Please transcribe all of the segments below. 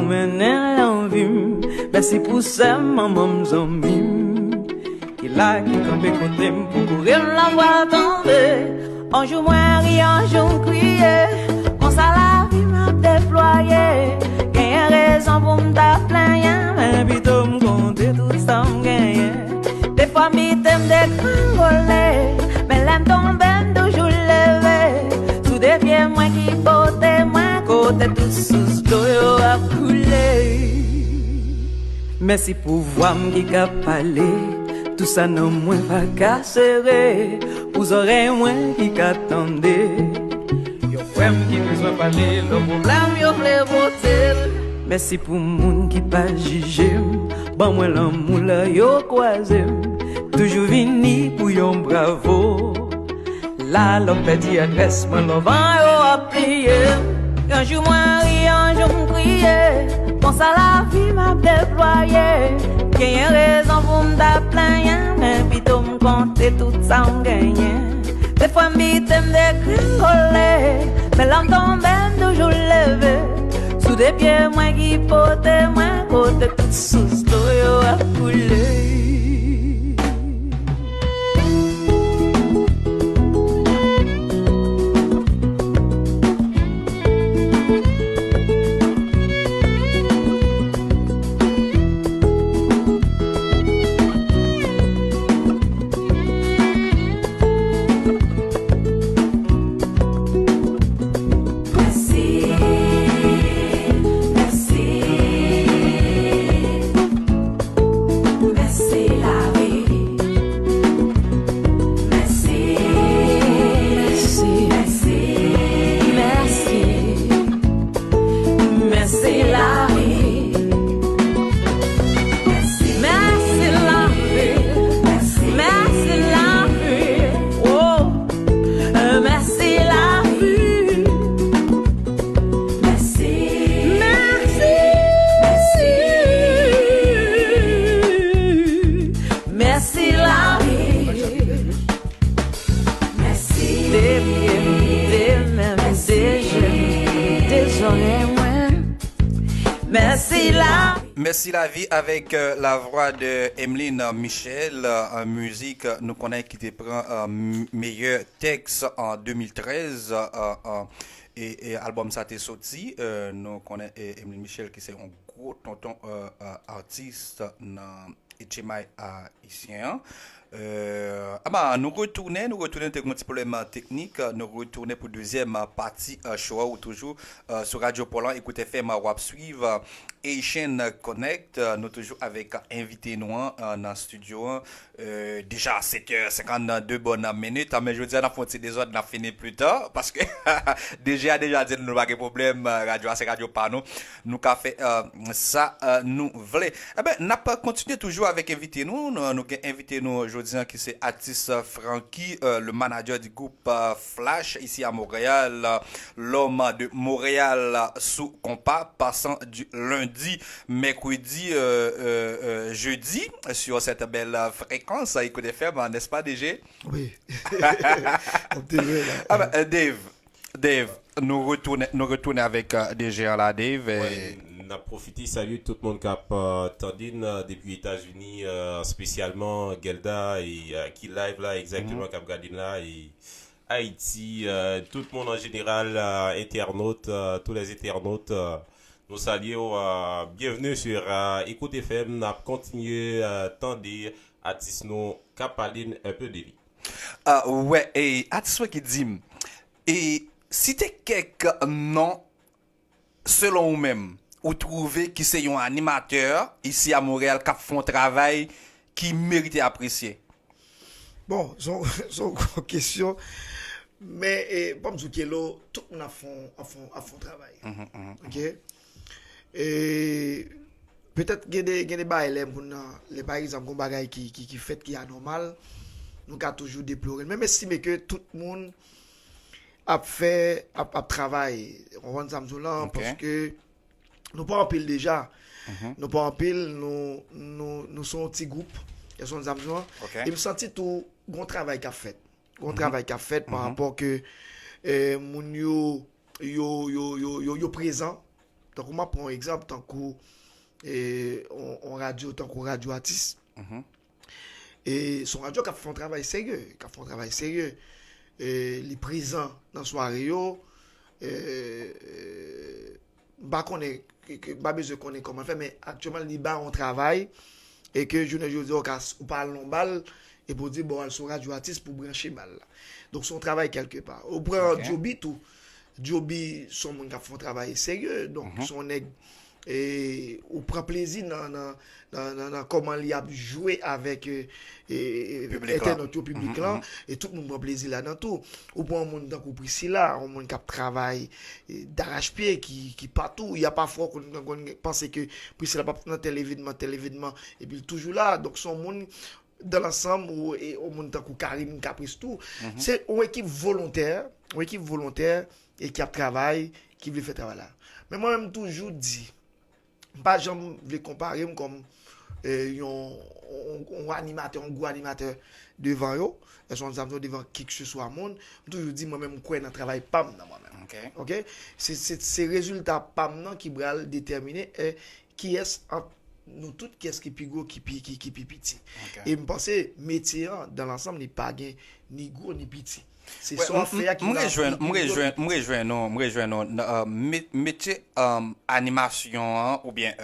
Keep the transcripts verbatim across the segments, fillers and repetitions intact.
Ou mennen lanvi m. Mèsi pou sè m, manman m, zanmi m, ki la, ki kanpe kote m pou kouri m, lanmou a tonbe. On jou mwen ri, on jou m kriye. Konsa lavi m ap deplwaye. Genyen rezon pou m ta plenyen, men pito m konte tout sa m genyen. Defwa m bite, m degrengole, men lè m tonbe, m toujou leve. Sou de pye mwen ki pote mwen, kote tout sous dlo yo ap koule. Mèsi pou vwa m ki ka pale, tout sa nan mwen pa ka sere, pou zòrèy mwen ki ka tande. Yon frè m ki bezwen pale, lè pwoblèm yo vle pote l. Mèsi pou moun ki pa jije m, ban mwen lanmou lè yo kwaze m. Toujou vini pou yon bravo. La lè w pèdi adrès mwen, lè van yo ap pliye m. Yon jou mwen ri, yon jou m kriye. Konsa lavi m ap deplwaye. Genyen rezon pou m ta plenyen, men pito m konte tout sa m genyen. Defwa m bite, m degrengole, men lè m tonbe, m toujou leve. Sou de pye mwen ki pote mwen, kote tout sous dlo yo ap koule. Mèsi, mèsi, mèsi lavi. Mèsi, mèsi, mèsi, mèsi. Mèsi lavi. Mèsi lavi. Mèsi lavi. Oh, mèsi lavi. Mèsi. Mèsi. Mèsi lavi. Mèsi. De pye m, de men m, de je m, de zòrèy mwen. Mèsi la. Mèsi lavi avèk euh, la vwa de Emeline Michel, euh, mizik euh, nou konnen ki te pran euh, m- meyè tèks an de mil trèz, euh, euh, e, e albòm sa te soti, euh, nou konnen e, Emeline Michel ki se yon gwo tonton euh, euh, atis nan etchemay ayisyen an. Euh, ama, nou retounen, nou retounen, te gen yon ti pwoblèm euh, teknik, euh, nou retounen pou dezyèm euh, pati euh, show a, ou toujou euh, sou Radyo Pòlan, Écoute F M, euh, w ap swiv euh, Haitian Connect, euh, nou toujou avèk euh, envite nou an euh, nan estidyo an. Euh, deja sèt è senkannde bòn minit, euh, men jodi a n ap fè yon ti dezòd, n ap fini pli ta, paske D J a deja di nou pa gen pwoblèm, euh, radyo a se radyo pa nou, nou ka fè euh, sa euh, nou vle. Eben, n ap kontinye toujou avèk envite nou. Nou, nou gen envite nou jodi a ki se atis euh, Francky, euh, le manager du groupe euh, Flash ici à Montréal, euh, l'homme de Montréal euh, sous compas, passant du lundi, mercredi, euh, euh, euh, jeudi sur cette belle euh, fréquence, euh, Écoute F M, n'est-ce pas, D J? Wi. Ou te lwen la. Ah ben, euh, Dave, Dave, nou retounen, nou retounen avèk euh, D J an la, Dave. Wè, euh, n ap pwofite salye tout moun k ap euh, tande n euh, depi Etazini, euh, espesyalman Gelda, e euh, ki live la egzakteman k ap gade n la, e Ayiti, euh, tout moun an jeneral, euh, entènot, euh, tous les internautes, euh, nou salye w, euh, bienvenue sur euh, Écoute F M, n ap kontinye euh, tande atis nou k ap pale n un peu de li. Ah, wè, e atis mwen ki di m, e site kèk non selon ou menm, ou twouve ki se yon animatè isi a Monreyal k ap fè yon travay ki merite apresye? Bon, se yon se yon gwo kesyon. Men, e, ban m di w, Kelo, tout moun ap fè yon, ap fè yon, ap fè yon travay. Oke? E petèt gen de, gen de bagay lè moun nan, lè pa egzanp, gon bagay ki, ki, ki fèt ki anòmal, nou ka toujou deplore l. Men m estime ke tout moun ap fè, ap, ap travay. Ou konprann sa m di w lan? Paske nou pa anpil deja. Nou pa anpil, nou, nou, nou se yon ti gwoup. Ou konprann sa m di w lan? E m santi tou gon travay k ap fèt. Gon travay k ap fèt pa rapò ke eh, moun yo, yo, yo, yo, yo, yo prezan. Tankou m ap pran yon egzanp, tankou e, on, on radyo, tankou Radyo Atis. E se yon radyo k ap fè yon travay serye, k ap fè yon travay serye. E li prezan nan sware yo. E, e, m pa konnen, ke, ke, m pa bezwen konnen kòman l fè, men aktyèlman li ba yon travay e ke jounen jodi a, ou ka, ou pa al nan bal, epi w di, bon, al sou Radyo Atis pou branche bal la. Donk, se yon travay kèlkepa. Ou pran Djoby tou. Djoby, se yon moun k ap fè yon travay serye. Donk, se yon nèg, e, ou pran plezi nan, nan, nan, nan, nan kòman li ap jwe avèk e, e, e, entènot yo, piblik lan, e tout moun pran plezi ladan tou. Ou pran yon moun tankou Priscilla, yon moun k ap travay e, darachpye, ki, ki patou. Y a pafwa w konn, konn panse ke Priscilla p ap nan tèl evènman, tèl evènman, epi l toujou la. Donk, se yon moun, dan lansanm, ou, e, yon moun tankou Carine Caprice tou. Se yon ekip volontè, yon ekip volontè, e ki ap travay, ki vle fè travay la. Men mwen menm, m toujou di, m pa janm vle konpare m kòm e, yon, yon, yon animatè, yon gwo animatè devan yo, èske w konn sa m di w, devan kèlkeswa moun, m toujou di mwen menm m kwè nan travay pa m nan mwen menm. Ok? Se, se, se rezilta pa m nan ki pral detèmine e, kiyès ant nou tout, kiyès ki pi gwo, ki pi, ki, ki pi piti. E m panse metye an, dan lansanm, li pa gen ni gwo ni piti. Se sa w ap fè a ki va pi gwo. M rejwenn, m rejwenn nou, m rejwenn nou. Metye animasyon an, oubyen,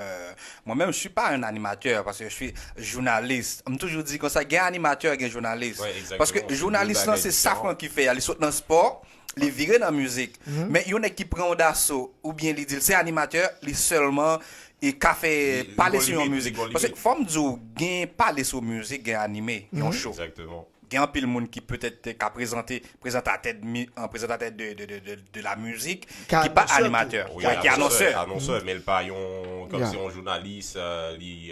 mwen menm, je suis pas un animateur, parce que je suis journaliste. M toujou di konsa, gen animatè, gen jounalis. Paske jounalis lan, se safran ki fè a, li sot nan spò, li vire nan mizik. Men yon nèg ki pran yon daso, oubyen li di l se animatè, li sèlman e ka fè pale sou yon mizik. Paske fò m di w, gen pale sou mizik, gen anime yon show. Gen anpil moun ki petèt ka prezante, prezantatè de, prezantatè de, de, de, de, de la mizik, ki pa animatè, ki anonsè. Anonsè, men l pa yon, kòmsi yon jounalis, li,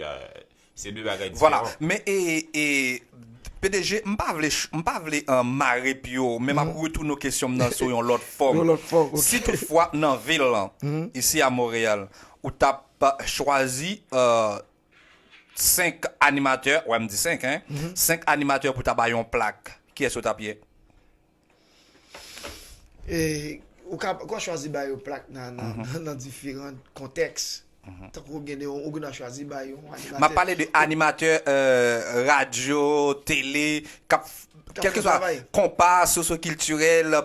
se de bagay diferan. Vwala. Men, e, e, P D G, m pa vle, m pa vle mare pye w, men m ap retounen kesyon m nan sou yon lòt fòm. Si toutfwa nan vil lan, isi a Monreyal, ou t ap chwazi senk animatè, wè m di senk, en, senk animatè pou ta bay yon plak, kiyès ou t ap ye? E, ou ka, ou ka chwazi ba yo plak nan, nan, nan, nan diferan kontèks. Tankou ou gen de, ou gen dwa chwazi ba yo yon animatè. M ap pale de animatè, radyo, tele, k ap, kèlkeswa, konpa, sosyokiltirèl,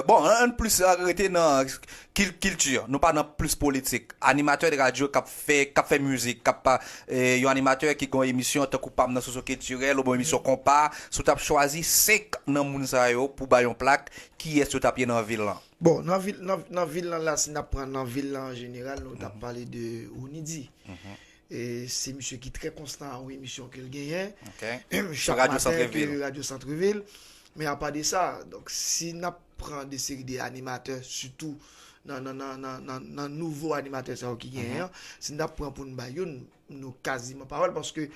bon, ann plis rete nan kilti, nou pa nan plis politik. Animatè de radyo k ap fè, k ap fè mizik, k ap, yon animatè ki gen yon emisyon tankou pa m nan sosyokiltirèl, oubyen emisyon konpa, si w t ap chwazi senk nan moun sa yo pou ba yon plak, kiyès yo t ap ye nan vil lan? Bon, nan vil, nan, nan vil lan la, si n ap pran nan vil lan an jeneral, nou t ap pale de Rounidy. E se misye ki trè konstan a yon emisyon ke l genyen. Chak maten ke Radyo Santrevil. Men apa de sa, donk, si n ap pran de seri de animatè, sitou nan, nan, nan, nan, nan, nan nouvo animatè sa yo ki genyen an, si n ap pran pou n bay youn, nou kaziman pa wè l, paske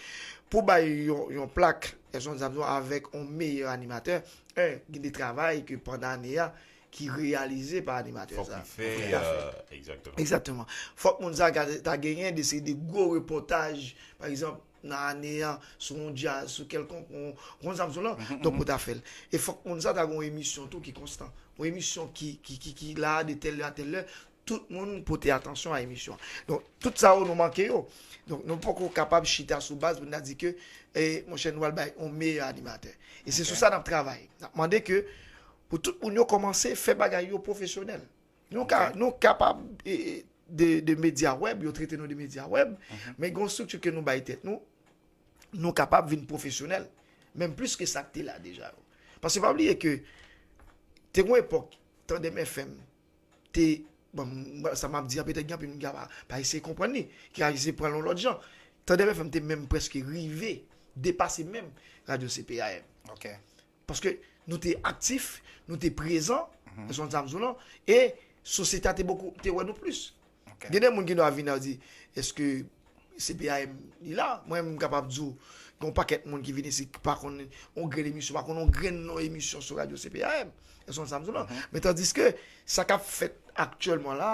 pou bay yon, yon plak, èske w konn sa m di w, avèk yon meyè animatè, en, gen de travay ke pandan ane a, ki reyalize pa animatè sa. Fòk li fè, egzakteman. Egzakteman. Fòk moun sa ta genyen de seri de gwo repòtaj, pa egzanp, nan ane a, sou yon djaz, sou kèlkonk, yon, yon konn sa m di w lan, donk pou ta fè l. E fòk moun sa ta gen yon emisyon tou ki konstan. Yon emisyon ki, ki, ki, ki la de tèl lè a tèl lè, tout moun pote atansyon a emisyon an. Donk, tout sa yo, nou manke yo. Donk, nou poko kapab chita sou baz pou n ta di ke, e, monchè, nou pral bay yon meyè animatè. E se sou sa n ap travay. N ap mande ke pou tout moun yo kòmanse fè bagay yo pwofesyonèl. Nou ka, nou kapab, e, e, de, de medya wèb, yo trete nou de medya wèb, men gen yon estrikti ke nou bay tèt nou, nou kapab vin pwofesyonèl, menm plis ke sa k te la deja yo. Paske pa bliye ke te gen yon epòk, Tandem F M te, bon, sa m ap di a, petèt gen anpil moun ki ka pa, pa eseye konprann li, ki ka eseye pran l yon lòt jan. Tandem F M te menm prèske rive depase menm Radyo C P A M. Paske nou te aktif, nou te prezan, èske w konn sa m di w lan, e sosyete a te bokou, te wè nou plis. Gen de moun ki nou a vin a di, èske C P A M li la? Mwen, m kapab di w, gen yon pakèt moun ki vin isit ki pa konn yon grenn emisyon, pa konn yon grenn non emisyon sou Radyo C P A M. Èske w konn sa m di w lan? Men tandiske sa k ap fèt aktyèlman la,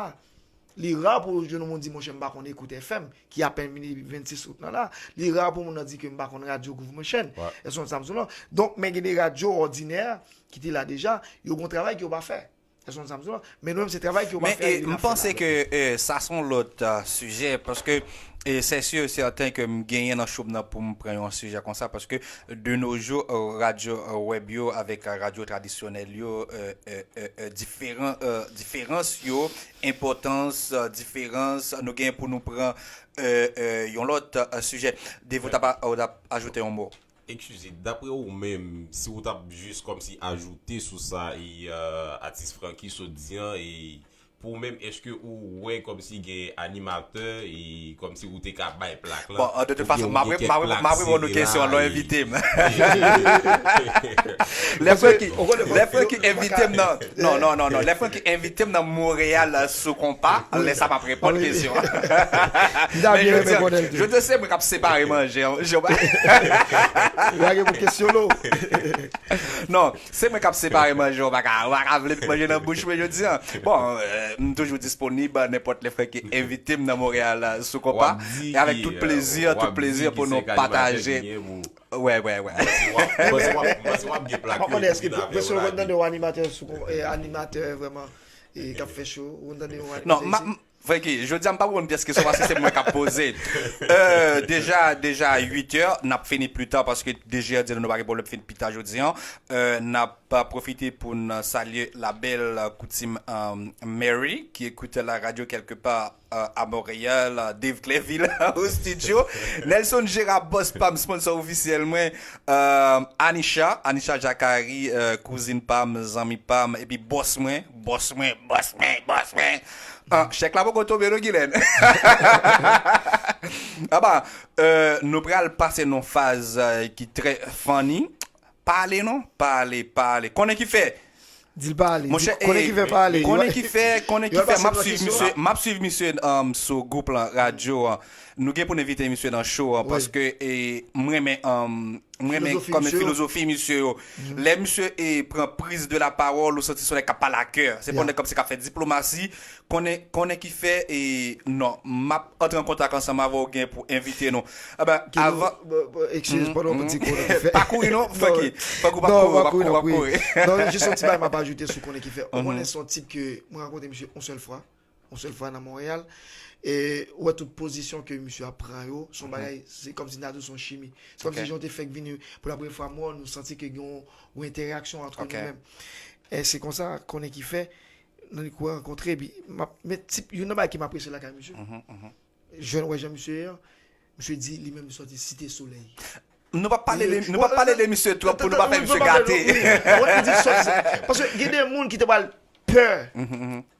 li ra pou w jwenn yon moun di, monchè, m pa konn Écoute F M, ki apèn vini vennsis out lan la. Li ra pou moun nan di ke m pa konn Radyo Groove Machine. Èske w konn sa m di w lan? Donk, men gen de radyo òdinè ki te la deja, yo gen yon travay ke yo pa fè. Èske w konprann sa m di w la? Men nou menm, se travay ke w ap fè, li, li ap fè l avèk nou. Men, e, m panse ke, e, sa se yon lòt, e, sijè, paske, e, se si e sèten ke m genyen nan cho m nan pou m pran yon sijè konsa, paske de nos jours, e, radyo, e, wèb yo avèk, e, radyo tradisyonèl yo, e, e, e, e, diferan, e, diferans yo, enpòtans, e, diferans, nou genyen pou nou pran, e, e, yon lòt, e, sijè. Devo, w t ap, w t ap ajoute yon mo. Eskize, daprè ou menm, si ou t ap jis kòmsi ajoute sou sa, e, e, atis Francky sot di an, e pou ou menm, èske ou wè kòmsi gen animatè, e kòmsi ou te ka bay plak la, bon, de tout fason, m ap reponn nou kesyon an lè w envite m. Lè Francky, lè Francky envite m nan, non, non, non, non, lè Francky envite m nan Montréal, e, sou konpa, lè sa m ap reponn kesyon an. Men jodi an, jodi an se mwen k ap separe manje an. Lage pou kesyon lo. Non, se mwen k ap separe manje, w pa ka, w pa ka vle manje nan bouch mwen jodi an. Bon, e, m toujou disponib, e, nenpòt lè Francky envite m nan Montréal, e, sou konpa. E avèk tout plezi, tout plezi pou nou pataje. Wè, wè, wè. M panse w ap gen plak yo epi vin avè w la. Èske w konn tande yon animatè sou kon-, e, animatè vrèman, e, k ap fè cho? Ou konn tande yon animatè isi? Non, m ap, Francky, jodi a m pa konn pyès kesyon paske se mwen k ap poze. E, deja, deja uit è, n ap fini pli ta paske D G a di nou nou pa gen pwoblèm fin pita jodi an. E, n ap pwofite pou n salye la belle, e, coutume, e, Mary, qui écoute la radio quelque part, e, à Montréal, e, Dave Clerville au studio, Nelson Gérard, boss pa m, sponsor ofisyèl mwen, e, Anisha, Anisha Jacary, e, kouzin pa m, zanmi pa m, epi boss mwen, boss mwen, boss mwen, boss mwen. Ah, chèk la poko tonbe non, Guylaine. Aba, e, nou pral pase nan faz, e, ki trè funny. Pale non, pale, pale. Konnen ki fè? Di l pale. Monchè, konnen ki fè, pale. Konnen ki fè, konnen ki fè. M ap swiv misye, m ap swiv misye, um, sou gwoup lan, radyo an. Nou gen pou n envite misye nan show an, paske, e, m renmen, um, m renmen kòm filozofi misye yo. Lè misye, e, pran priz de la pawòl, ou santi se yon nèg k ap pale a kè. Se pa yon nèg kòmsi k ap fè diplomasi. Konnen, konnen ki fè, e, non, m ap antre an kontak ansanm avè w, gen pou envite nou. Aba, avan. Eskize, pandan w di konnen ki fè. Pa kouri non, Francky. Francky, pa kouri, pa kouri, pa kouri. Non, jis yon ti bagay m ap ajoute sou konnen ki fè. Ou konnen se yon tip ke mwen rankontre misye yon sèl fwa. Yon sèl fwa nan Monreyal. E ou wè tout pozisyon ke misye ap pran yo, se yon bagay, se kòmsi n ta di w se yon chimi. Se kòmsi jan w te fèk vini pou la premyè fwa, mwen, nou santi ke gen yon, yon entèraksyon antre nou menm. E se konsa, konnen ki fè, nou rankontre, epi m ap, men tip, youn nan bagay ke m apresye lakay misye. Jèn, wè jan misye ye an, misye di li menm li sòti Site Solèy. Nou p ap pale de, nou p ap pale de misye twòp pou nou pa fè misye gate. Wi, wi, wi. Paske gen de moun ki te pral pè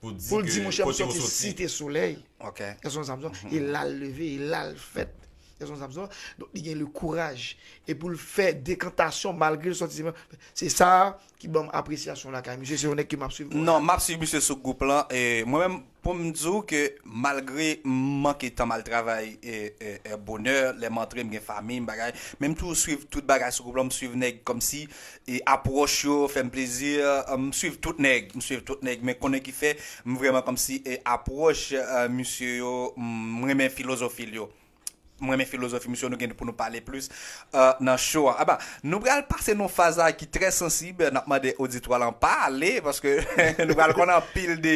pou l di, monchè, m sòti Site Solèy. Èske w konprann sa m di w? E la l leve, e la l fèt. Èske w konprann sa m di w? Donk, li gen le kouraj. E pou l fè dekantasyon malgre l sòti, se sa ki ban m apresyasyon lakay misye, se yon nèg ke m ap swiv. Non, m ap swiv misye sou gwoup lan. E mwen menm, pou m di w ke malgre m manke tan m al travay, e, e, e, bonè, lè m antre, m gen fanmi m, bagay, men m toujou swiv tout bagay sou gwoup lan, m swiv nèg kòmsi, e, apwòch yo fè m plezi, e, m swiv tout nèg, m swiv tout nèg, men konnen ki fè, m vrèman kòmsi, e, apwòch, e, misye yo, m renmen filozofi l yo. M renmen filozofi misye, nou gen pou nou pale plis, e, nan show a. Aba, nou pral pase nan faz la ki trè sansib. N ap mande oditwa lan pa ale, paske nou pral konn anpil de,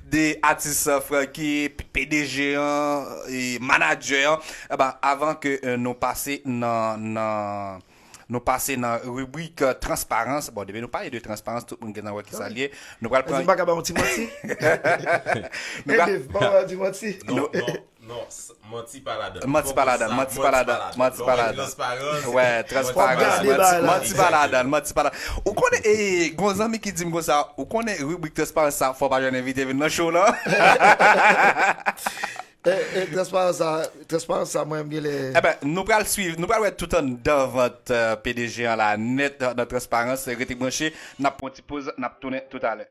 de atis, e, Francky, P D G an, e, manadjè an. Aba, avan ke, e, nou pase nan, nan, nou pase nan ribrik, e, transparans. Bon, depi nou pale de transparans, tout moun gentan wè ki sa l ye. Nou pral pran. Di m pa ka ba yon ti manti? Nou pral. Bon, di manti. Non, non. Non, manti pa ladan. Manti pa ladan, manti pa ladan, manti pa ladan. Wè, transparans, manti pa ladan, manti pa ladan. Ou konnen, e, gon zanmi ki di m konsa, ou konnen ribrik transparans sa, fò w pa jwenn envite vin nan show lan. E, e, transparans sa, transparans sa, mwen, m genlè. Eben, nou pral swiv, nou pral wè tout anndan vant, e, P D G an la nèt, e, nan transparans, rete branche, n ap pran yon ti poz, n ap tounen toutalè.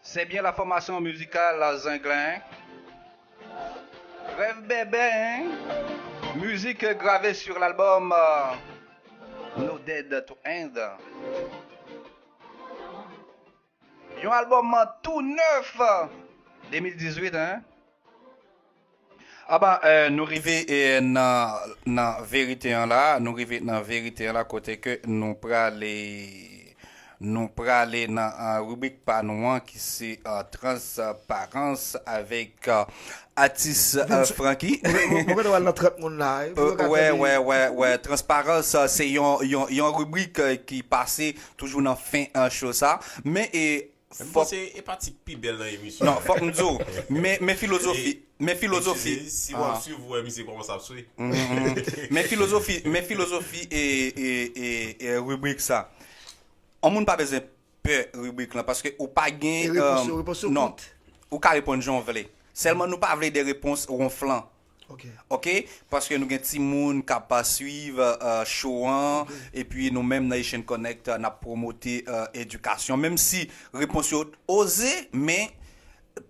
C'est bien la formation musicale Zenglen. Rêve bébé, hein? Musique gravée sur l'album euh, No Dead to End. Yon album tou nèf, deux mille dix-huit, hein? Aba, eh, nou rive eh, nan, nan verite an la, nou rive nan verite an la kote ke nou prale, nou prale nan uh, ribrik pa nou an ki se uh, transparans avèk uh, atis uh, Francky. Mwen mwen- mwen- mwen wè nan trant moun la. Wi, pou yo ka Wè, tande. Wè, wè, wè. Transparans, uh, se yon, yon, yon ribrik uh, ki pase toujou nan fen uh, show sa. Men e Fòk se epatik pi bèl nan emisyon. Non, fòk m di w, men, men filozofi, men filozofi. Eskize, si w ap swiv, ou wè misye kòmanse ap swe. Men filozofi, men filozofi e, e, e, e ribrik sa. On moun pa bezwen pè ribrik lan, paske ou pa gen. E repons yo, repons yo kout. Non, ou ka reponn jan w vle. Sèlman nou pa vle de repons wonflan. Ok. Ok, paske nou gen timoun k ap swiv uh, show an, epi nou menm nan Haitian Connect uh, n ap pwomote uh, edikasyon. Menm si repons yo oze, men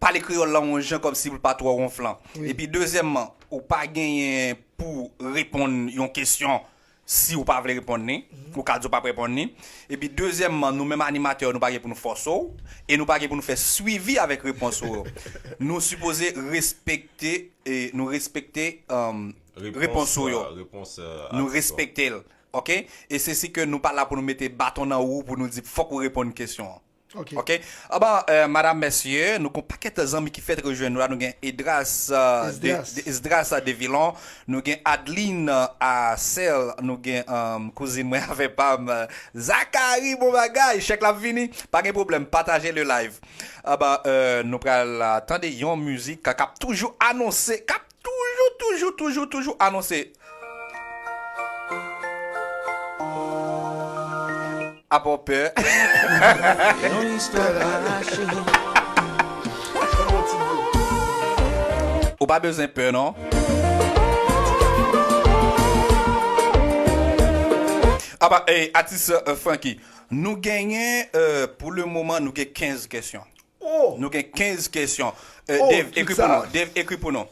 pale kreyòl la yon jan kòmsi pou l pa twò wonflan. Wi. Epi dezyèmman, ou pa genyen pou reponn yon kesyon si ou pa vle reponn li, ou ka di ou p ap reponn li. Epi dezyèmman, nou menm animatè yo, nou pa gen pou nou fòse w, e nou pa gen pou nou fè swivi avèk repons ou yo. Nou sipoze respekte, e nou respekte um, repons ou yo. Repons uh, Nou atis yo. Respekte l. Ok? E se si ke nou pa la pou nou mete baton nan wou pou nou di fòk ou reponn kesyon an. Ok. Ok. Aba, eh, madam, mesye, nou gon pakèt zanmi ki fèt rejwenn nou la. Nou gen Edras, eh, de, Esdras. De, Esdras, eh, Devilon. Nou gen Adeline, eh, Asel. Nou gen um, kouzin mwen avè pa m, eh, Zakari, bon bagay. Chèk la vini. Pa gen pwoblèm. Pataje le live. Aba, eh, nou pral eh, tande yon mizik k ap toujou anonse, k ap toujou, toujou, toujou, toujou anonse. Apa w pè. Yon istwa pa mache. Ou pa bezwen pè, non. Apa, eh, atis eh, Francky, nou genyen, eh, pou le moman, nou gen kenz kesyon. Oh! Nou gen kenz kesyon. Eh, Oh, Dave, tout ekri pou sa. Nou. Dave, ekri pou nou.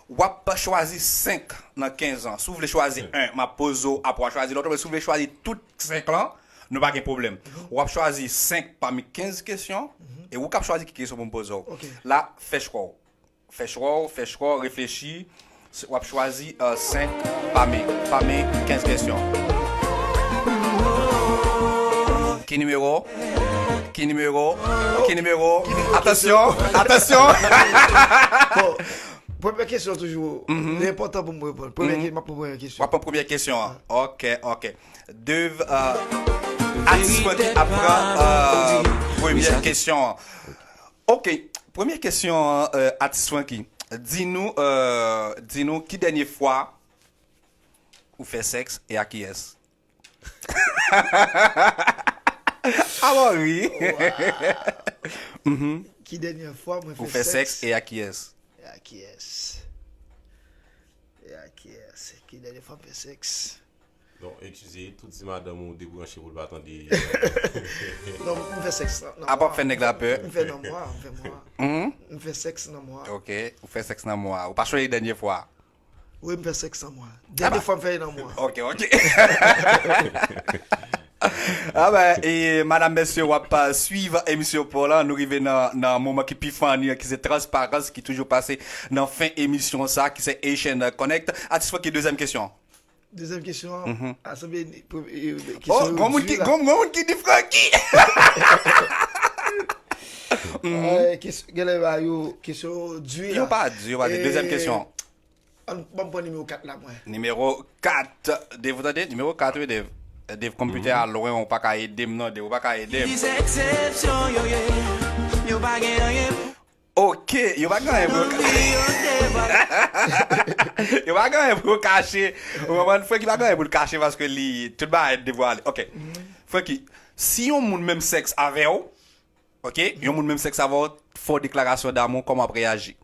W ap chwazi senk nan kenz an. Si w vle chwazi en, m ap poze w, apre w a chwazi lòt, men si w vle chwazi tout senk lan, nou pa gen pwoblèm. W ap chwazi senk pami kenz kesyon, e ou k ap chwazi ki kesyon pou m poze w. Ok. La, fè chwa w. Fè chwa w, fè chwa w, reflechi. W ap chwazi eh, senk pami, pami kenz kesyon. Ki nimewo? Ki nimewo? Ki nimewo? Atansyon! Atansyon! Bon, premye kesyon toujou, li enpòtan pou m reponn. Premye ke- m ap pran premye W kesyon. Ap pran premye kesyon an. Ok, ok. Dave, eh, atis Francky ap pran eh, premye kesyon an. Ok, premye kesyon an, eh, atis Francky. Di nou, eh, di nou ki dènye fwa ou fè sèks e a kiyès? Amori. Ki dènye fwa mwen Ou fè fè sèks sèks e a kiyès? E a kiyès? E a kiyès? Ki dènye fwa m fè sèks? Donk, eskize, tou di madanm ou debranche pou l pa tande. Non, m fè sèks nan, nan Apa mwa. Fè nèg la pè. M fè nan mwa, m fè mwa. M fè sèks nan mwa. Ok, ou fè sèks nan mwa. Ou pa chwazi dènye fwa. Wi, m fè sèks nan mwa. Dènye fwa m fè nan mwa. Ok, ok. Ah ben, e madam, mesye, w ap uh, swiv emisyon pa w la. Nou rive nan, nan moman ki pi funny an, ki se transparans, ki toujou pase nan fen emisyon sa, ki se Haitian Connect. Atis Francky, dezyèm kesyon. Dezyèm kesyon an, a sanble ni- premye- e, Oh, kesyon yo gon moun di ki, la. Gon, gon moun ki di Francky. Eh, kes- Genlè ba yo kesyon yo di Yo la. Pa di, yo pa di. Dezyèm kesyon. An, ban m pran nimewo kat la mwen. Nimewo kat. Dave, ou tande? Nimewo kat, wi, Dave. Dave, konpitè a lwen, ou pa ka ede m non, Dave, ou pa ka ede m. Ki eksepsyon yo ye, yo pa gen anyen pou Ok, yo pa gen anyen pou yo ka- Yo pa gen anyen pou yo kache. Ou konprann? Francky pa gen anyen pou l kache paske li, tout bagay devwale. Ok. Francky, si yon moun menm sèks avè w, ok, yon moun menm sèks avè w, fè w deklarasyon damou, kòman w ap reyaji?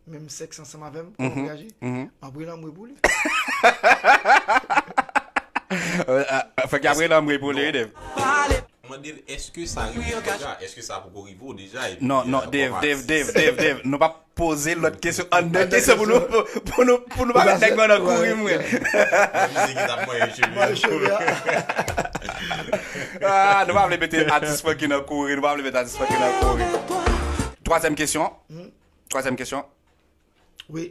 Menm sèks ansanm avè m, kòman m reyaji? M ap rele anmwe pou li. Euh, euh, Francky ap rele anmwe pou li, wi, Dave. Pale. Mande l, èske sa rive w deja? Èske sa poko rive w deja? Epi, non, non, Dave, Dave, Dave, Dave, Dave, nou p ap poze lòt kesyon anndan kesyon pou nou, pou, pou nou, pou nou pa met nèg nan kouri, mwen. Mwen, mizik ki t ap manyen cheve. Manyen cheve a. Ah, nou pa vle mete atis Francky nan kouri, nou pa vle mete atis Francky nan kouri. Twazyèm kesyon. Twazyèm kesyon. Wi.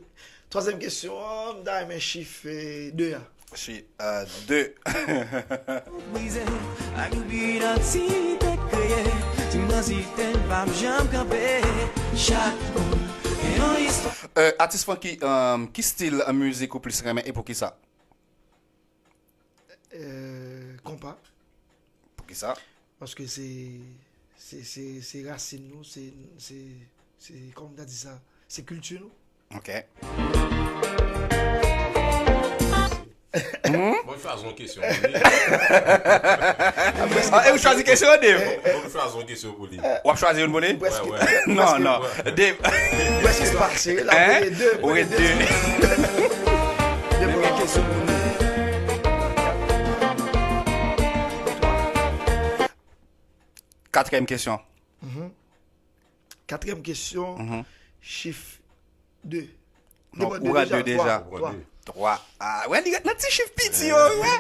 Twazyèm kesyon an, m ta renmen chif, eh, de a. Chi, euh, de. Brize, ak idantite kreye, si m nan site, m p ap janm kanpe. Chak moun gen yon istwa. Euh, atis Francky, euh, ki stil mizik ou plis renmen e poukisa? Euh, konpa. Poukisa? Paske se, se, se, se rasin nou, se, se, se, kòman m ta di sa, se kilti nou. Ok. Mwen chwazi yon kesyon pou li. Ah, e ou chwazi kesyon an, Dave? Mwen chwazi yon kesyon pou li. W ap chwazi youn pou li? Wè, wè. Non, non. Dave. Prèske pase, la, ou rete de, ou rete de. Premye kesyon pou nou. Katriyèm kesyon. Katriyèm kesyon, chif de. Non, ou pran de deja. Twa. Twa. Ah, wè, li ret nan ti chif piti yo, wè.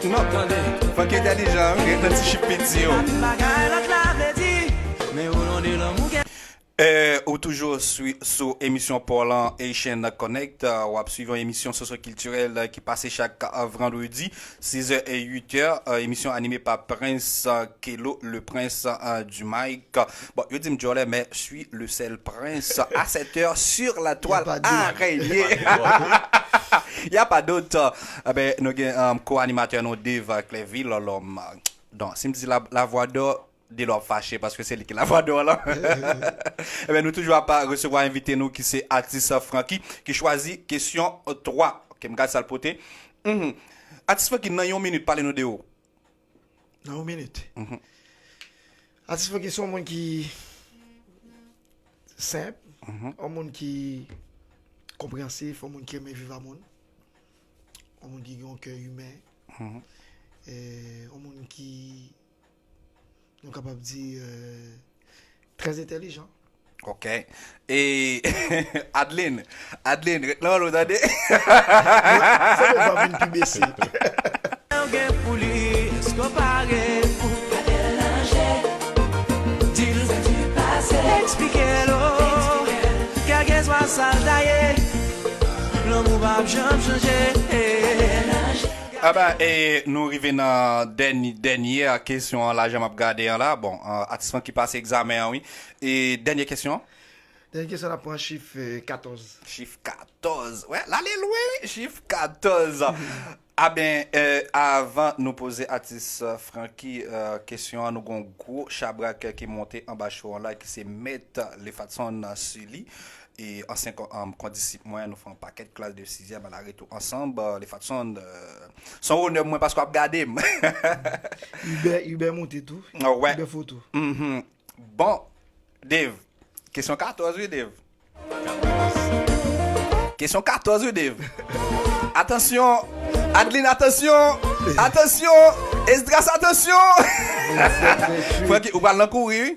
Non, tande. Fòk entèlijan, wi, ret nan ti chif piti yo. Bagay lòt la vle di, men ou londe lanmou gen. Eh, ou toujou sou, sou emisyon pa w lan, Haitian Connect. Eh, w ap swiv yon emisyon sosyokiltirèl, eh, ki pase chak, eh, vandredi, sizè e uitè. Eh, emisyon anime pa Prince, eh, Kelo, le prince, eh, du mic. Bon, yo di m djòlè, mais je suis le seul prince à cette heure sur la toile araignée. Y a pas d'autre. Eh ben, nou gen, eh, ko-animatè nou, Dave Clerville, lòm. Donk, si m di la, la voix d'or, Delo ap fache paske se li ki lavwadò lan. Ebyen, nou toujou ap resevwa envite nou ki se atis Francky, ki chwazi kesyon twa. Ok, m gad sa l pote. Mhm. Atis Francky, nan yon minit, pale nou de ou. Nan yon minit. Mhm. Atis Francky se yon moun ki senp, mhm, yon moun ki konpreyansif, yon moun ki renmen viv ak moun, yon moun ki gen yon kè imen, mhm, e yon moun ki nou kapab di, euh, trè entèlijan. Ok. E Adeline, Adeline, ret nan ròl ou, tande. Fè mwen pa vin pi bese. Ou gen pou li, èske w pare pou Adeline Angers? Di l sa di pase. Eksplike l, oh, kèlkeswa sa l ta ye, lanmou p ap janm chanje. Adeline Angers. Aba, e nou rive nan dèny-, dènyè kesyon an la, jan m ap gade an la. Bon, euh, atis Francky pase egzamen an, wi. E dènyè kesyon? Dènyè kesyon, n ap pran chif, euh, katòz. Chif katòz. Wè, l ale lwen, wi. Chif katòz. Aben, euh, avan nou poze atis, euh, Francky, euh, kesyon an, nou gon gwo chabrak ki monte anba cho an la, ki se Mèt Lefatson Sully. E ansyen kon-, um, kondisip mwen, nou fè yon pakèt klas de sizyèm à la retour ansanm. Euh, Lefatson, euh, se yon onè pou mwen paske w ap gade m. Ibè, Ibè monte tou. Ah, wè. Ibè foto. Mhm. Bon, Dave, kesyon katòz, wi, Dave. Kesyon katòz, wi, Dave. Atansyon, Adeline, atansyon. Atansyon, Esdras, atansyon. Francky, ou pral nan kouri, wi.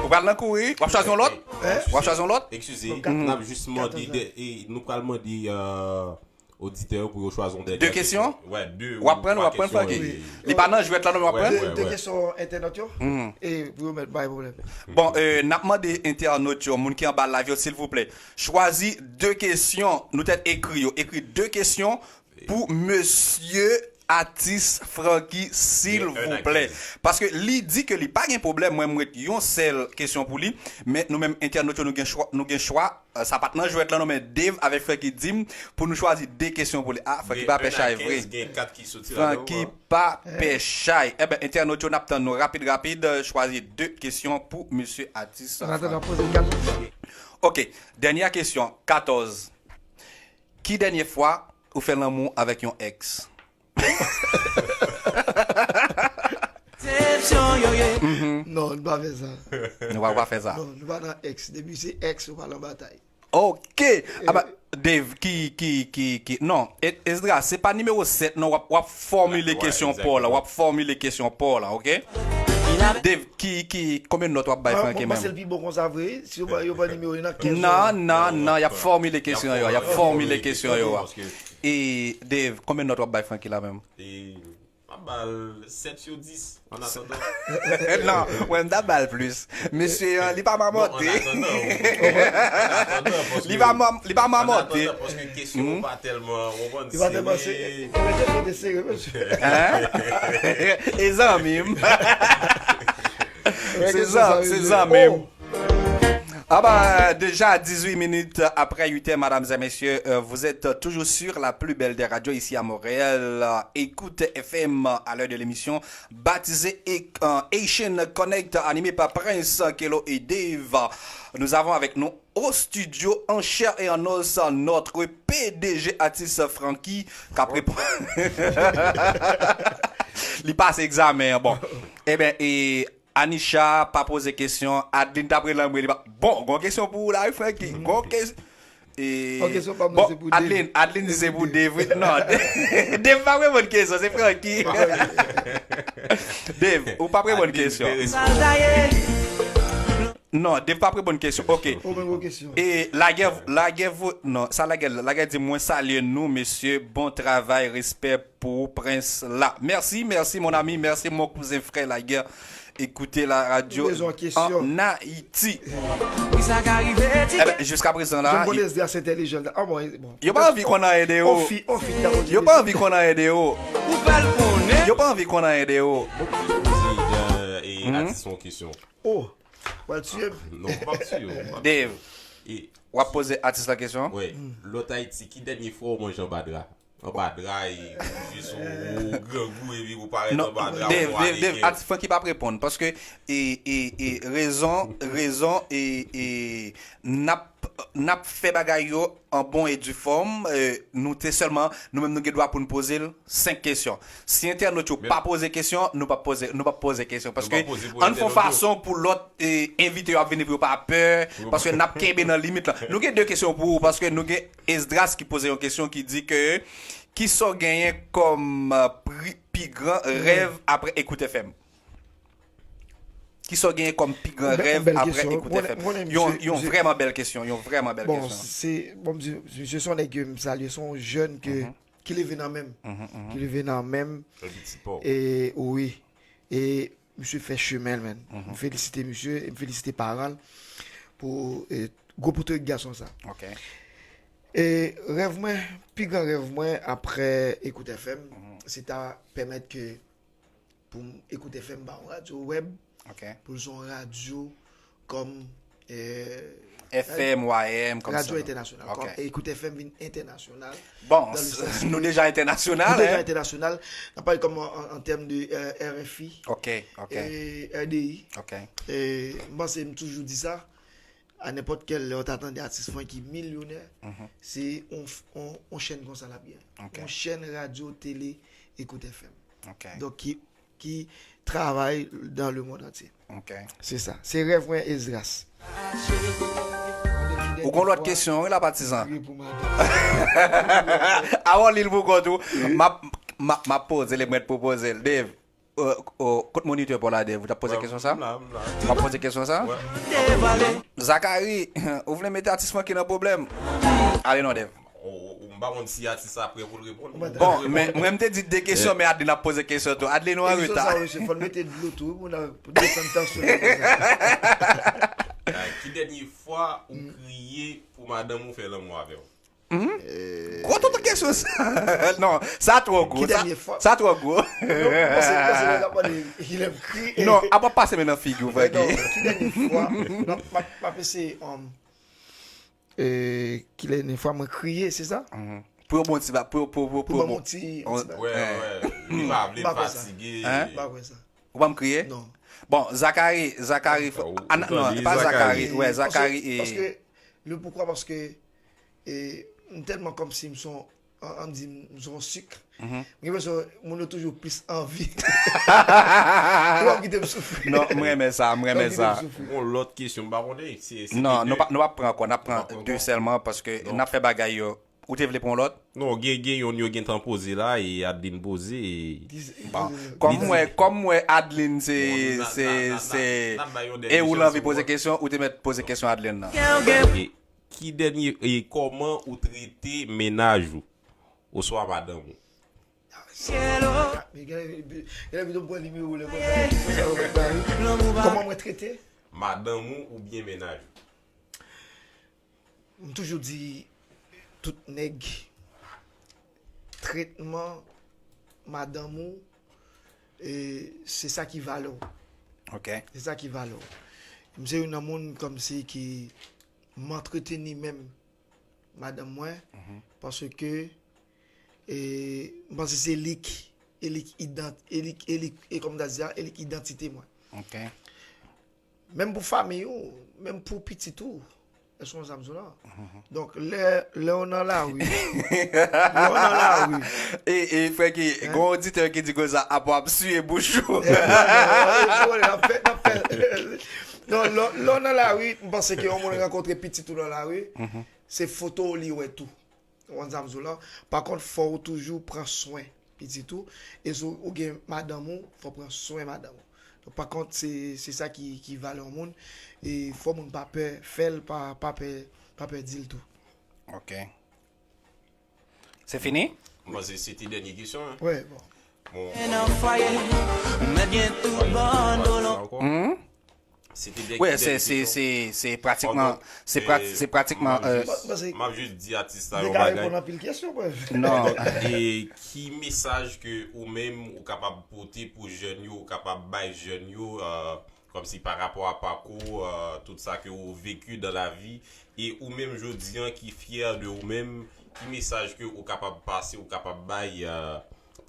Ou pral nan kouri, wi. W ap chwazi yon lòt? W ap chwazi yon lòt? Eskize, n ap jis mande, e, nou pral mande, euh, oditè yo pou yo chwazi yon dènyè kesyon. De kesyon? Wè, de ou twa kesyon. W ap pran, w ap pran, Francky. Li pa nan jwèt la, non, men w ap pran. De, de kesyon entènot yo. Mhm. E pou yo mèt, pa gen pwoblèm. Bon, euh, n ap mande entènot yo, moun ki anba live yo, silvouplè, chwazi de kesyon, nou tèt ekri yo, ekri de kesyon pou mesye atis Francky, silvouplè. Paske li di ke li pa gen pwoblèm, mwen, m ret yon sèl kesyon pou li, men nou menm entènot yo, nou gen chwa, nou gen chwa. Euh, sa pa t nan jwèt lan non, men Dave avèk Francky di m pou nou chwazi de kesyon pou li. Ah, Francky pa pè chay vre. Francky pa pè chay. Enben, entènot yo, n ap tann nou rapid, rapid, euh, chwazi de kesyon pou mesye atis Francky. Ok, dènyè kesyon, katòz. Ki dènyè fwa ou fè lanmou avèk yon èks? Desepsyon yo ye. Mhm. Non, nou pa fè sa. Nou pa, pa fè sa. Non, nou pa nan èks. Depi se èks, ou pa nan batay. Ok. Aba, Dave, ki, ki, ki, ki, non, E-, Esdras, se pa nimewo sèt, non, w ap, w ap fòmile kesyon pa w la, w ap fòmile kesyon pa w la, ok? Dave, ki, ki, konbyen nòt w ap bay Francky menm? Mwen panse l pi bon konsa vre, wi. Si yo ba, yo ba nimewo li nan kenz. Non, non, non, y ap fòmile kesyon yo, y ap fòmile kesyon yo. E Dave, konbyen nòt w ap bay Francky la menm? M ap ba l sèt sou dis, an atandan. Non, mwen m ta ba l plis. Mesye an, li pa mamote. Li pa mamote. Paske kesyon pa tèlman, ou konprann, li pa tèlman sere. Sere, mesye. E zanmi m. Se zanmi m. Ah bah, déjà dix-huit minutes après huit heures, mesdames et messieurs, euh, vous êtes toujours sur la plus belle des radios ici à Montréal, euh, Écoute F M, à l'heure de l'émission baptisée, euh, Haitian Connect, animée par Prince, Kelo et Dave. Nous avons avec nous au studio, en chair et en os, notre P D G artiste Francky, k ap reponn. Li pase egzamen an, bon. Ebyen, e Anisha pa poze kesyon. Adeline t ap relanbre, li pa. Bon, gon kesyon pou ou la, wi, Francky. Gon kesyon. Bon, Adeline, Adeline di se pou Dave, wi. Non, Dave pa reponn kesyon, se Francky. Dave, ou pa reponn kesyon. Non, Dave pa reponn kesyon. Ok. E Lagè, Lagè, non, sa Lagè, Lagè di, mwen salye nou, mesye, bon travay, respè pou Prince la. Merci, merci, mon ami, merci, mon cousin, frère Lagè. Écoutez la radio en Haïti. Wi, sa ka rive, ti. Ebyen, jiska prezan la, John Bondesdras entèlijan. Ah, bon, bon. Yo pa anvi konn anyen de ou. Yo pa anvi konn anyen de ou. Ou pral konnen. Yo pa anvi konn anyen de ou. Poze, euh, e atis yon kesyon. Oh, w al tiye m. Non, m p ap tiye w. Dave, w ap poze atis la kesyon? Wi. Lòt Ayiti, ki dènye fwa w manje anba dra? Anba dra, e, ou jwe sou ou, grangou, epi ou parèt anba dra, ou Dave, Dave, Dave, atis Francky p ap reponn, paske, e, e, e, rezon, rezon, e, e, n ap, n ap fè bagay yo an bon e di fòm, e, nou te sèlman, nou menm nou gen dwa pou n poze l senk kesyon. Si entènot yo pa poze kesyon, nou p ap poze, nou p ap poze kesyon, paske ann fè yon fason pou lòt, e, envite yo ap vini pou yo pa pè, paske n ap kenbe nan limit la. Nou gen de kesyon pou ou, paske nou gen Esdras ki poze yon kesyon ki di ke, kisa w genyen kòm, euh, pri-, pi gran rèv apre Écoute F M? Kisa w genyen kòm pi gran rèv apre Écoute F M? Yon, yon vrèman bèl kesyon, yon vrèman bèl kesyon. Bon, se, bon, m di, misye se yon nèg ke m salye, se yon jèn ke, ki leve nan men m. Ki leve nan men m. E, wi. E, misye fè chemen l, menn. M felisite misye, e m felisite paran l pou, e, gwo pote gason sa. Ok. E rèv mwen, pi gran rèv mwen apre Écoute F M, se ta pèmèt ke pou m Écoute F M ba yon radyo wèb, pou l se yon radyo kòm, e, F M, Y M, kòm radyo entènasyonal. Kòm Écoute F M vin entènasyonal. Bon, nou deja entènasyonal, nou deja entènasyonal. N ap pale kòm an, an, an tèm de, e, R F I, e, R D I. E, m panse m toujou di sa, a nenpòt kèl lè w ta tande atis Francky milyonè, se on, on, on chèn konsa l ap gen. On chèn radyo, tele, Écoute F M. Donk, ki, ki travay dans le monde entier. Se sa. Se rèv mwen, Esdras. Ou gon lòt kesyon, wi, la patizan. Avan li l pou kont ou. M ap, m ap, m ap poze l, mwen pou poze l. Dave, euh, euh, kot monitè pa w la, Dave? Ou t ap poze kesyon sa? M la, m la. W ap poze kesyon sa? Zakari, ou vle mete atis Francky nan pwoblèm? Ale non, Dave. M pa konn si atis sa prè pou l reponn. Bon, men mwen m te di de kesyon, men Adeline ap poze kesyon tou. Adeline, ou an reta. Emisyon sa, mesye, fò n mete dlo tou, wi, pou n, pou desann tansyon nan konsa. Ki dènye fwa ou kriye pou madanm ou fè lanmou avè w? Gwo toutou kesyon sa. Non, sa twò gwo. Sa twò gwo. Non, ap ap pase men nan figi w, Francky. Ki dènye fwa? Non, m ap, m ap eseye, um, E, ki dènye fwa mwen kriye, se sa? Pou yo bon ti ba, pou, pou, pou, pou yo bon ti, ti ba. Wè, wè. Li pa vle fatige. M pa kwè sa. Ou pa m kriye? Non. Bon, Zakari, Zakari, non, e pa Zakari, wè, Zakari e. Paske, le poukwa, paske, e, m tèlman kòmsi m son, an, an di m son sik. Mwen gen enpresyon moun yo toujou plis anvi. Ou ap kite m soufri. Non, m renmen sa, m renmen sa. Ou ap kite m soufri. Bon, lòt kesyon, m pa konnen. Non, nou pa, nou pa pran ankò, n ap pran de sèlman, paske n ap fè bagay yo Ou te vle pran yon lòt? Non, gen, gen yon yo gentan poze la, e Adeline poze. E... Bon, kòm mwen, kòm mwen Adeline se, se, se, e ou l anvi poze kesyon, ou te mèt poze kesyon Adeline nan. Ki dènye, e kòman ou trete mennaj ou oswa madanm ou? Kòman mwen trete? Madanm ou oubyen mennaj ou? M toujou di tout nèg, tretman madanm ou, e, se sa ki valè w. Ok. Se sa ki valè w. M se youn nan moun kòmsi ki m antreteni menm madanm mwen, paske, e, m panse se li k, e li k idant-, e li k, e li k, e kòm ta di a, e li k idantite mwen. Ok. Menm pou fanmi ou, menm pou pitit ou, èske w konn sa m di w la? Donk, lè, lè w nan lari, lè w nan lari, E, e frè ki, gen yon oditè ki di konsa, apa w ap siye bouch ou. N ap fè, n ap fè. Non, lè, lè w nan lari, m panse ke yon moun rankontre pitit ou nan lari, se foto w li wè tou. Ou konn sa m di w la? Pa kont, fò w toujou pran swen pitit ou. E si w gen madanm ou, fò w pran swen madanm ou. Donk, pa kont, se, se sa ki, ki valè yon moun. E fò moun pa pè fè l, pa, pa pè, pa pè di l tou. Ok. Se fini? Bon, se, se te dènye kesyon, hein? Wè, bon. Bon. Nan fwaye, mèt gen tout bandolo. Hmm? Se te dènye Wi, se, se, kesyon. Se, se pratikman, se, pra, se pratikman, M ap euh, jis, m ap jis di atis la Nèg yon la bagay. Reponn anpil kesyon, bref. Non. E ki mesaj ke ou menm ou kapab pote pou jèn yo, ou kapab bay jèn yo, euh, kòmsi pa rapò a pakou, euh, tout sa ke ou veki dan lavi, e ou menm jodi an ki fyè de ou menm, ki mesaj ke ou kapab pase, ou kapab bay, euh,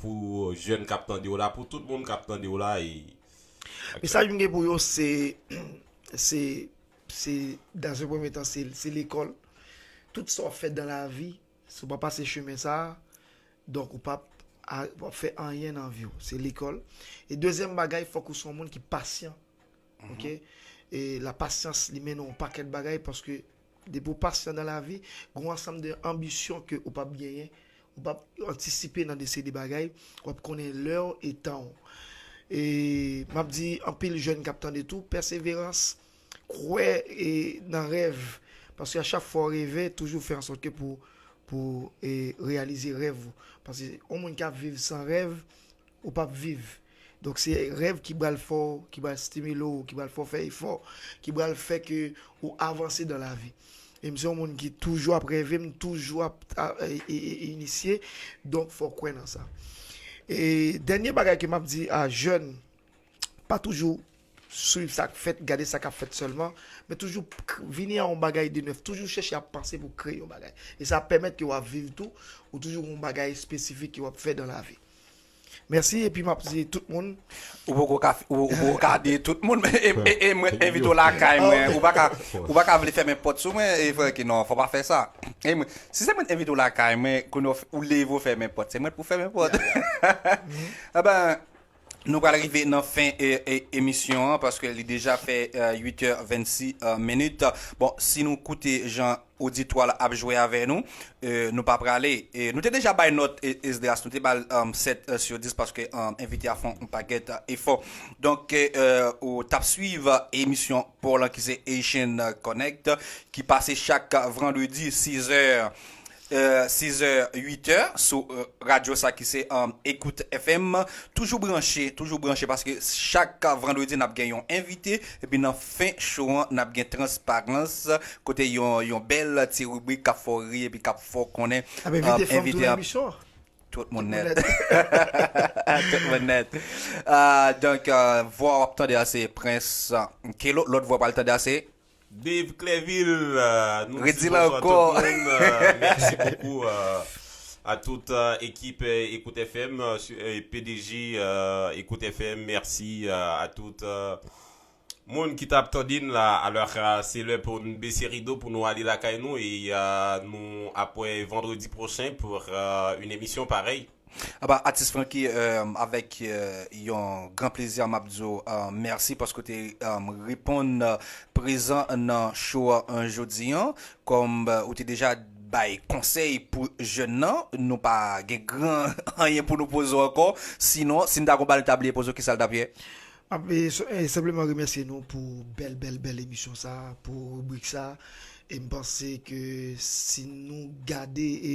pou jèn k ap tande w la, pou tout moun k ap tande w la, e Mesaj m gen pou yo, se, se, se, dans un premier temps, se, se lekòl. Tout sa w ap fè dan lavi, si w pa pase chemen sa a, donk ou p ap, a, w ap fè anyen nan vi w. Se lekòl. E dezyèm bagay, fòk ou se yon moun ki pasyan. Ok? E la pasyans, li mennen yon pakèt bagay, paske depi w pasyan dan lavi, gen yon ansanm de anbisyon ke ou p ap genyen, ou p ap antisipe nan de seri de bagay, w ap konnen lè w e tan w. E m ap di anpil jèn k ap tande tou, pèseverans, kwè e nan rèv, paske a chak fwa w reve, toujou fè ansòt ke pou, pou e, reyalize rèv ou. Paske yon moun k ap viv san rèv, ou p ap viv. Donk se rèv ki pral fè w, ki pral stimile w, ki pral fè w fè efò, ki pral fè ke ou avanse dan lavi. E m se yon moun ki toujou ap reve, m toujou ap a, e, e, e, inisye, donk fò w kwè nan sa. E dènye bagay ke m ap di a jèn, pa toujou swiv sa k fèt, gade sa k ap fèt sèlman, men toujou k, vini a yon bagay de nèf, toujou chèche ap panse pou kreye yon bagay. E sa ap pèmèt ke w ap viv tou, ou toujou gen yon bagay espesifik ke w ap fè dan lavi. Mèsi, epi m ap di tout moun. Ou poko ka, ou, ou poko ka di tout moun, e, e, e mwen envite w lakay mwen. Ou pa ka, ou pa ka vle fèmen pòt sou mwen, e frè ki non, fò pa fè sa. E mwen, si se mwen envite w lakay mwen, kounye a ou leve w fèmen pòt, se mwen pou fèmen pòt. Eben, nou pral rive nan fen e, e, emisyon an, paske li deja fè, euh, uit è vennsis, euh, minit. Bon, si nou koute jan oditwa l ap jwe avè nou, euh, nou pa prale. E nou te deja bay nòt, e, Esdras, nou te ba l, euh, sèt, euh, sur dis paske, euh, envite a fè yon pakèt, euh, efò. Donk, euh, ou t ap swiv emisyon pa w lan ki se Haitian Connect, ki pase chak vandredi sizè, euh, sizè, uitè sou, euh, radyo sa ki se, euh, Écoute F M. Toujou branche, toujou branche paske chak vandredi n ap gen yon envite, epi nan fen show an n ap gen transparans, kote yon, yon bèl ti ribrik k ap fè w ri epi k ap fè w konnen, Ap envite euh, fanm tou envite nan an. Emisyon an. Tout moun nèt. Tout moun nèt. Euh, donk, euh, vwa w ap tande a se Prince, euh, Kelo. Lòt vwa w pral tande a se Dave Clerville, euh, nou Redi di la bonswa ankò. Tout moun. Euh, merci beaucoup, euh, à toute, euh, équipe, euh, Écoute F M, euh, su- euh, P D G, euh, Écoute F M, merci, euh, à toute, euh, moun ki t ap tande n la. Alò, euh, se lè pou n bese rido pou nou ale lakay nou e, euh, nou ap wè vandredi pwochen pou, euh, une émission pareille. Aba, atis Francky, euh, avèk, euh, yon gran plezi, m ap di w, euh, mèsi paske w te, euh, reponn, euh, prezan nan show a, euh, jodi an. Kòm, euh, ou te deja bay konsèy pou jèn nan, nou pa gen gran anyen pou nou poze w ankò. Sinon, si n ta gon bal, n ta bliye poze w, kisa l t ap ye? Ap e, so- e, senpleman remèsye nou pou bèl bèl bèl emisyon sa, pou ribrik sa. E m panse ke si nou gade, e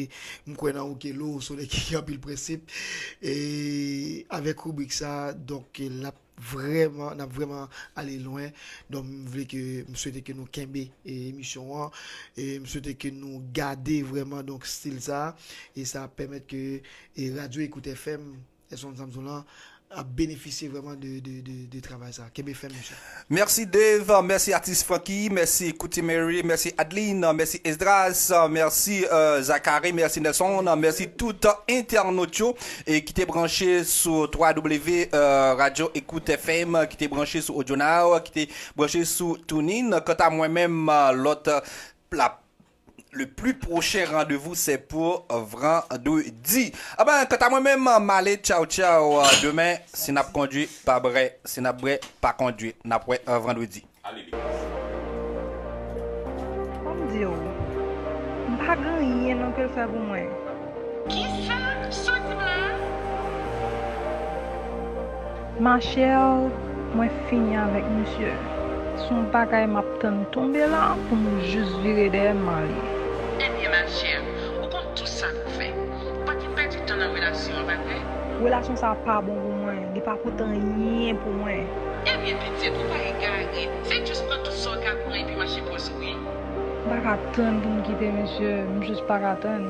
m kwè nan ou Kelo, ou se yon nèg ki gen anpil prensip. E avèk ribrik sa, donk l ap vrèman, n ap vrèman ale lwen. Donk m vle ke, m swete ke nou kenbe e, emisyon an. E m swete ke nou gade vrèman donk stil sa. E sa ap pèmèt ke e Radyo Ecoute F M, Edson Samson lan, ap benefisye vrèman de, de, de, de travay sa. Kenbe fèm, mesye. Mèsi Dave, mèsi atis Francky, mèsi Coutimary, mèsi Adeline, mèsi Esdras, mèsi euh, Zachary, mèsi Nelson, mèsi tout entènot yo e ki te branche sou w w w euh, Radyo Ecoute F M, ki te branche sou Audio Now, ki te branche sou TuneIn. Kanta mwen menm, euh, lòt euh, la le plus prochain rendez-vous c'est pour vendredi. Ah ben, kanta mwen menm, m ale, tchaw tchaw, euh, demen, si n ap kondwi, pa brè, si n ap brè, pa kondwi, n ap wè euh, vandredi. Ban m di w, m pa gen anyen non ke l fè pou mwen. Kisa? Sa w di m la a? Machè, mwen fini avèk misye. Se yon bagay m ap tann tonbe la pou m jis vire dèyè m ale. Ebyen machè, ou konn tout sa pou fè. Ou pa t vin pèdi tan nan relasyon an, pa vre? Relasyon sa a pa bon pou mwen. Li pa pote anyen pou mwen. Ebyen pitit, ou pa egare. Se jis pran tout sa w ka pran epi mache pòz ou wi. M pa ka tann pou m kite misye. M jis pa ka tann.